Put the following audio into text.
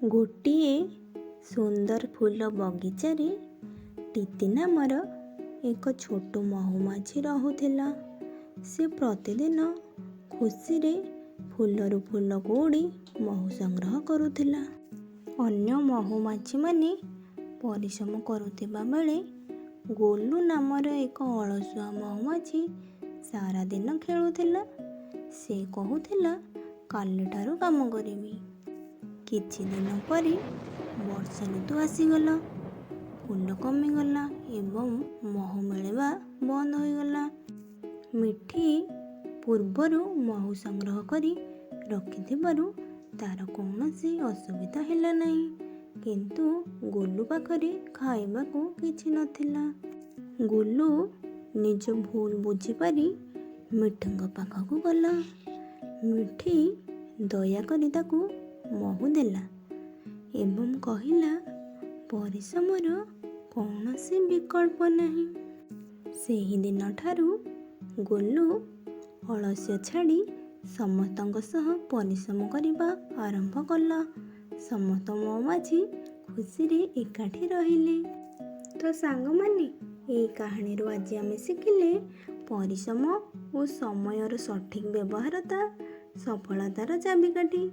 ଗୋଟିଏ ସୁନ୍ଦର ଫୁଲ ବଗିଚାରେ ଟିତି ନାମର ଏକ ଛୋଟ ମହୁମାଛି ରହୁଥିଲା। ସେ ପ୍ରତିଦିନ ଖୁସିରେ ଫୁଲରୁ ଫୁଲକୁ ଉଡ଼ି ମହୁ ସଂଗ୍ରହ କରୁଥିଲା। ଅନ୍ୟ ମହୁମାଛିମାନେ ପରିଶ୍ରମ କରୁଥିବା ବେଳେ ଗୋଲୁ ନାମର ଏକ ଅଳସୁଆ ମହୁମାଛି ସାରାଦିନ ଖେଳୁଥିଲା। ସେ କହୁଥିଲା, "କାଲିଠାରୁ କାମ କରିବି।" କିଛି ଦିନ ପରେ ବର୍ଷା ଋତୁ ଆସିଗଲା। ଫୁଲ କମିଗଲା ଏବଂ ମହୁ ମିଳିବା ବନ୍ଦ ହୋଇଗଲା। ମିଠି ପୂର୍ବରୁ ମହୁ ସଂଗ୍ରହ କରି ରଖିଥିବାରୁ ତାର କୌଣସି ଅସୁବିଧା ହେଲା ନାହିଁ, କିନ୍ତୁ ଗୋଲୁ ପାଖରେ ଖାଇବାକୁ କିଛି ନଥିଲା। ଗୋଲୁ ନିଜ ଭୁଲ ବୁଝିପାରି ମିଠିଙ୍କ ପାଖକୁ ଗଲା। ମିଠି ଦୟାକରି ତାକୁ ମହୁ ଦେଲା ଏବଂ କହିଲା, "ପରିଶ୍ରମର କୌଣସି ବିକଳ୍ପ ନାହିଁ।" ସେହିଦିନଠାରୁ ଗୋଲୁ ଅଳସ୍ୟ ଛାଡ଼ି ସମସ୍ତଙ୍କ ସହ ପରିଶ୍ରମ କରିବା ଆରମ୍ଭ କଲା। ସମସ୍ତ ମହୁମାଛି ଖୁସିରେ ଏକାଠି ରହିଲେ। ତ ସାଙ୍ଗମାନେ, ଏହି କାହାଣୀରୁ ଆଜି ଆମେ ଶିଖିଲେ, ପରିଶ୍ରମ ଓ ସମୟର ସଠିକ୍ ବ୍ୟବହାରତା ସଫଳତାର ଚାବିକାଠି।